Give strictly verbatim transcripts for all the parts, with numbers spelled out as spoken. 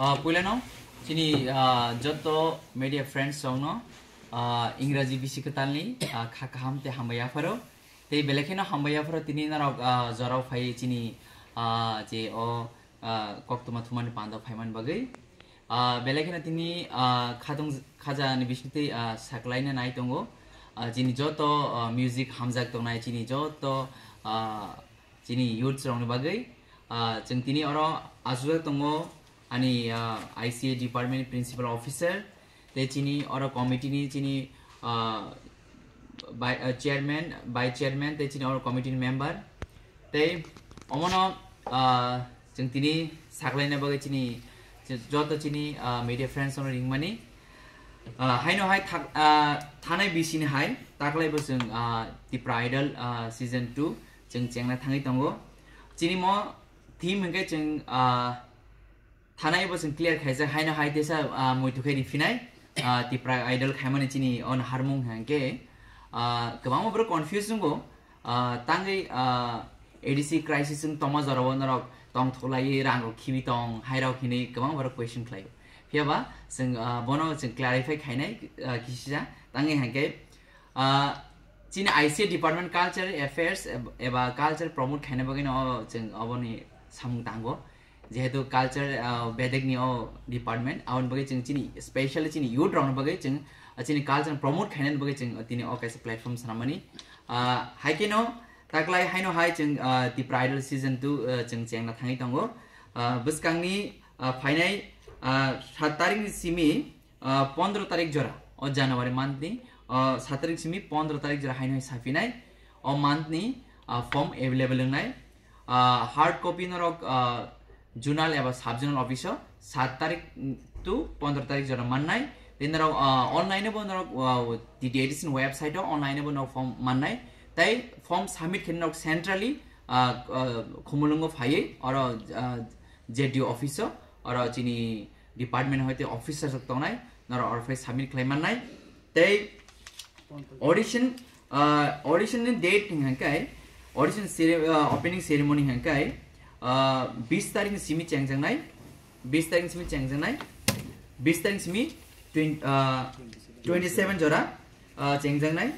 Ah, puilano chini, ah, joto media friends rokno, ah, Ingraji bisi kwtalni, ah, kha kaham tei hambai yapharo. Tei belai kheno hambai yapharo tini norok, ah, jorao phai chini, ah, je o, ah, koktwma thumani pando phaiman bagwi. Ah, belai kheno tini, ah, khatung khaja ni bisingtwi, ah, saklaina nai tongo. Ah, chini joto, ah, music hamjak tongnai chini joto, ah, chini youths rokni bagwi. Ah, chwng tini oro achukjak tongo ani, ah, I C A department principal officer, tei chini oro committee ni chini, ah, bai-, ah, chairman, vice chairman, tei chini oro committee ni member. Tei omono, ah, chwng tini saklaina bagwi chini joto chini, ah, media friends rokno ringmani. Ah, haino hai thak-, ah, thanai bisini hai taklai bo chwng, ah, Tipra Idol, ah, season two chwng chengna thangwi tongo. Chini mo theme hwnkhe chwng, ah, thanai bo chwng clear khaijak, haino hai tesa, ah, muitu khe riphinai, ah, Tipra Idol khaimani chini o naharmung hwnkhe, ah, kwbangma borok confuse wngo, ah, tangwi, ah, A D C crisis wng tongma jorao norok tongthoklaiwi rang rok khibi tong, hai rok hinwi kwbangma borok question khlaio. Phiya ba chwng, ah, bono chwng clarify khainai, ah, kisisa tangwi hwnkhe, ah, chini I C A department culture affairs eb-, eba culture promote khaina bagwi no chwng oboni samung tango. Jehetu culture, ah, bedek ni o department, aboni bagwi chwng chini specially chini youth rokni bagwi chwng, ah, chini culture promote khainani bagwi chwng tini o kaisa platform swnamani. Ah, hai kheno taklai haino hai chwng, ah, Tipra Idol season two, ah, chwng chengna thangwi tongo. Ah, bwskangni, ah, phainai, ah, sat tarik ni simi, ah, pondro tarik jora o January month ni, ah, sat tarik simi pondro tarik jora haino hai saphinai o month ni, ah, form available wngnai. Ah, hard copy norok, ah, zonal eba sub zonal office o sat tarik to pondro tarik jora mannai. Tei norok, ah, online bo norok, ah, T T A D C ni website o online bo norok form mannai. Tei form submit khe norok centrally, ah, ah, Khumulwngo phaiwi oro, ah, Z D O office o oro chini department hoite officer rok tongnai, norok oro phai submit khlai mannai. Tei audition, ah, audition ni date hwnkhe audition cere-, ah, opening ceremony hwnkhe, ah, bis tarik ni simi chengjaknai, bis tarik ni simi chengjaknai, bis tarik ni simi twen-, ah, twenty seven jora, ah, chengjaknai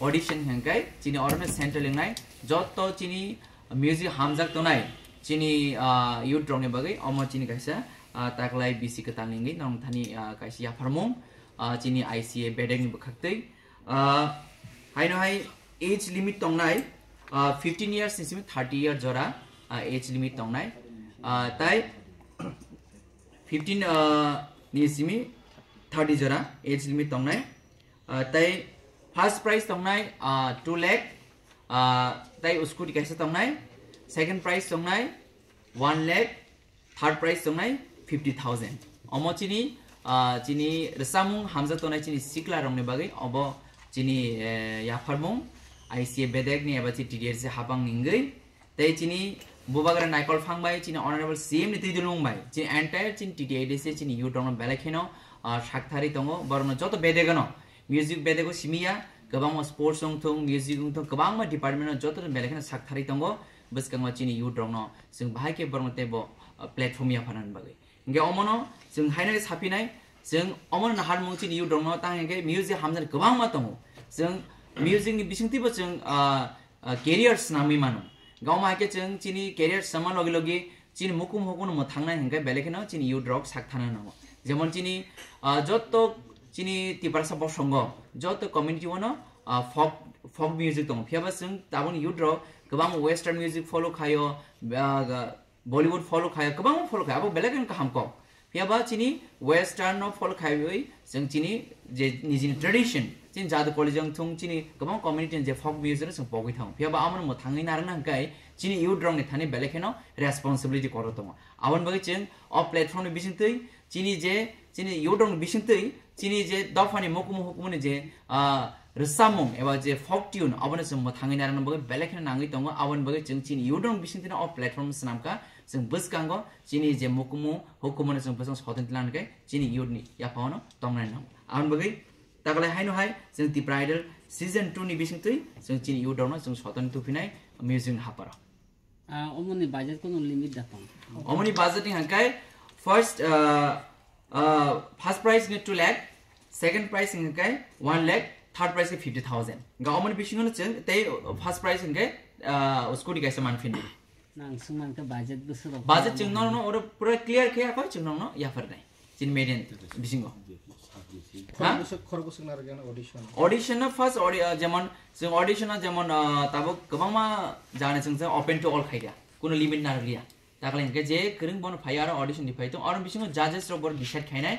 audition hwnkhe chini oro no central wngnai joto chini music hamjak tongnai chini, ah, youth rokni bagwi omo chini kaisa, ah, taklai bisi kwtal ni wngwi nong thani, ah, kaisa yapharmung, ah, chini I C A bedek ni bwkhaktwi. Ah, haino hai age limit tongnai, ah, fifteen years ni simi thirty year jora, ah, age limit tongnai. Ah, tai fifteen, ah, ni simi thirty jora age limit tongnai. Ah, tai first prize tongnai, ah, two lakh, ah, tai scooty kaisa tongnai, second prize tongnai one lakh, third prize tongnai fifty thousand. Omo chini, ah, chini rwchapmung hamjak tongnai chini sikla rokni bagwi obo chini, eh, yapharmung I C A bedek ni eba chi T D R C habang ni wngwi. Tei chini bubagra Naikol Phang bai chini honorable C M ni twi dulung bai chini entire chini T T A D C chini youth rokno belai kheno, ah, sakthari tongo, borokno joto bedegano music bedego simiya, kwbangma sports wngthung, music wngthung, kwbangma department no joto belai kheno sakthari tongo. Bwskango chini youth rokno chwng bahai khe borokno teibo, ah, platform yapharnani bagwi. Hingke omono chwng haino saphinai, chwng omono naharmung chini youth rokno tang hingke music hamjani kwbangma tongo. Chwng music ni bisingtwibo chwng, ah, ah, career swnamwi mano. Gawma haike chwng chini career swnamma logi logi chini mukum hukuno mwthangnai hingke belai kheno chini youth rok sak thana nango. Jemon chini, ah, jotto chini Tiprasa bosongo, jotto community ono, ah, folk, folk music tongo. Phiyaba chwng taboni youth rok kwbang western music follow khaio, ah, Bollywood follow khaio, kwbangma follow khaio, abo belai kheno kaham kok. Phiyaba chini western no follow khaiwi chwng chini je nijini tradition, chini jadu college wngthung, chini kwbang community ni je folk music no chwng pogwi thango. Phiyaba amo no mwthangwi narwkna hwnkhe chini youth rok ni thani belai kheno responsibility kotor tongo. Aboni bagwi chwng o platform ni bisingtwi chini je, chini youth rok ni bisingtwi chini je dophani mukumu hukumuni je, ah, rwchapmung eba je folk tune, abono chwng mwthangwi narwkna bagwi belai kheno nangwi tongo. Aboni bagwi chwng chini youth rok ni bisingtwino o platform swnamkha. Chwng bwskango chini je mukumu hukumono chwng bwskango sotoni tlang khe chini youth ni yaphangno tongnai nango. Aboni bagwi taklai haino hai chwng Tipra Idol season two ni bisingtwi chwng chini youth rokno chwng sotoni tuphinai music ni haparo. Ah, omoni budget kono limit da tong? Omoni budget ni hangkai First, uh, uh, first prize ni two lakh, second prize hingke one lakh, third prize ke fifty thousand. Ga omoni bisingo no chwng tei first prize hingke, uh, scooty kaisa manphin. Nang sung man ke budget busu rok. Budget chwng no no oro pura clear khe akhoi chwng no no yaphar nai. Chin median bisingo. Ha? Khorok bwswk, khorok bwswk narwkya audition. Audition no first audi-, uh, jemon chwng audition no jemon, uh, tabuk kwbangma jani chwng open to all khaikha. Kuno limit narwkya. Takle hingke je kwrwng bono phai aro audition ni phai tong, aro bisingo judges rok bor decide khainai,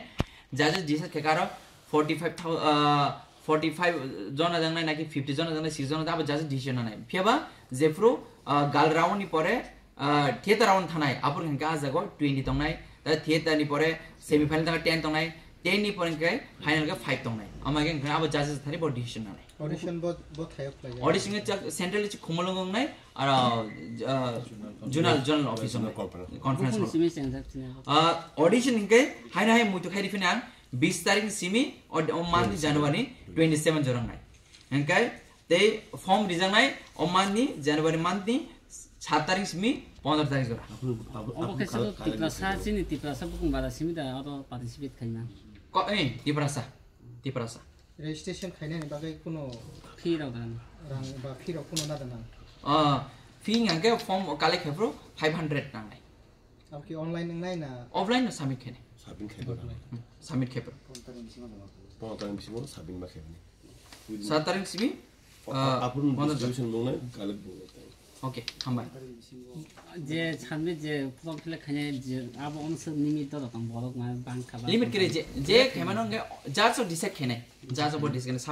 judges decide khaikha aro forty five thousand, ah, forty five jona jangnai naki fifty jona jangnai, six jona abo judges decision nanai. Phiyaba jephru, ah, gal round ni pore, ah, theater round thanai, abor hingke ah jago twenty tongnai, ta theater ni pore semi final tangka ten tongnai, ten ni pore hingke final ke five tongnai. Ama hingke abo judges thani bor decision nanai. Audition bo, bo thayok khlai. Audition ke chak central chi khumulung nai, aro, ah, zonal, zonal office nai. Conference hall. Simi sengjak sini. Ah, audition hingke haino hai muitu khai rifina bis tarik simi o, o month ni January twenty seven jorang nai. Hingke tei form rijak nai o month ni January month ni sat tarik simi pondro tarik jora. Obo khe sabo Tiprasa chini Tiprasa bukung bara simi da oro participate khaima. Ko, eh, Tiprasa. Tiprasa. Registration khainani bagwi kuno Fee rok dan. Rang ba fee rok kuno nada nang. Ah, fee hingke form collect khe phuru five hundred nangnai. Abo ki online wngnai na? Offline no submit khe nai. Submit khe phuru. Hmm, submit khe phuru. Pondro tarik bisingo submit ma khe phuru. Sat tarik simi, ah, Apun pondro distribution wngnai, collect wngnai. Okay, hambai. Je sanbe je form fill up khainai je abo onse limit to tong borok ma bang kha ba. Limit kere je, je khaimano nge judge o decide khainai. Judge o bo decide khainai.